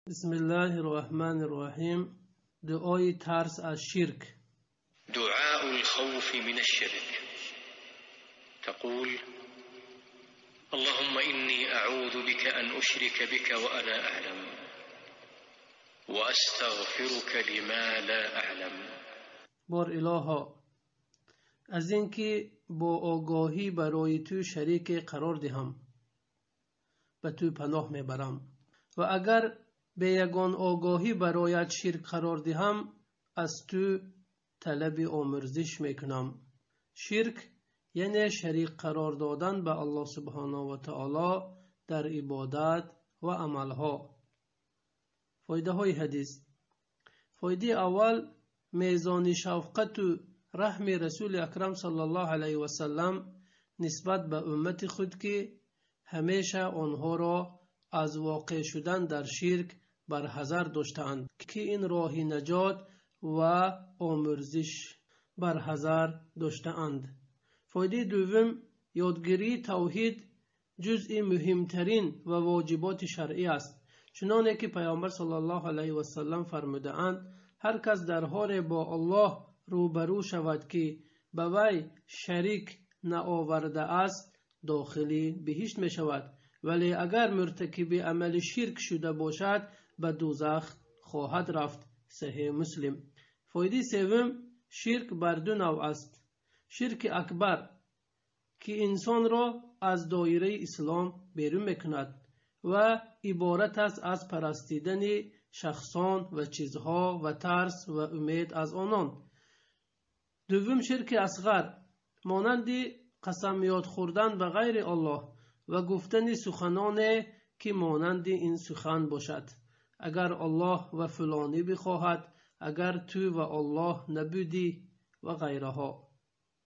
بسم الله الرحمن الرحیم. دعای ترس از شرک. دعاء الخوف من الشرك. تقول: اللهم إني أعوذ بك أن أشرك بك وأنا أعلم، وأستغفرك لما لا أعلم. بار الها، از اینکه با آگاهی برای تو شریک قرار دهم به تو پناه میبرم، و اگر به یگان آگاهی برایت شرک قرار دهم از تو طلب آمرزش میکنم. شرک یعنی شریک قرار دادن به الله سبحانه و تعالی در عبادت و عملها. فایده های حدیث. فایده اول، میزان شفقت و رحم رسول اکرم صلی الله علیه و سلم نسبت به امت خود که همیشه آنها را از واقع شدن در شرک برحذر داشتند که این راه نجات و آمرزش برحذر داشتند. فایده دوم، یادگیری توحید جزء مهمترین و واجبات شرعی است، چنانه که پیامبر صلی الله علیه و سلم فرموده‌اند: هر کس در حال با الله روبرو شود که به وی شریک نآورده است داخلی بهشت می شود، ولی اگر مرتکب عمل شرک شده باشد به دوزخ خواهد رفت. صحیح مسلم. فایده سوم، شرک بر دو نوع است: شرک اکبر که انسان را از دایره اسلام بیرون میکند و عبارت است از پرستیدن شخصان و چیزها و ترس و امید از آنان. دوم، شرک اصغر مانند قسم یاد خوردن به غیر الله و گفتن سخنان که مانند این سخن باشد: اگر الله و فلانی بخواهد، اگر تو و الله نبودی و غیرها.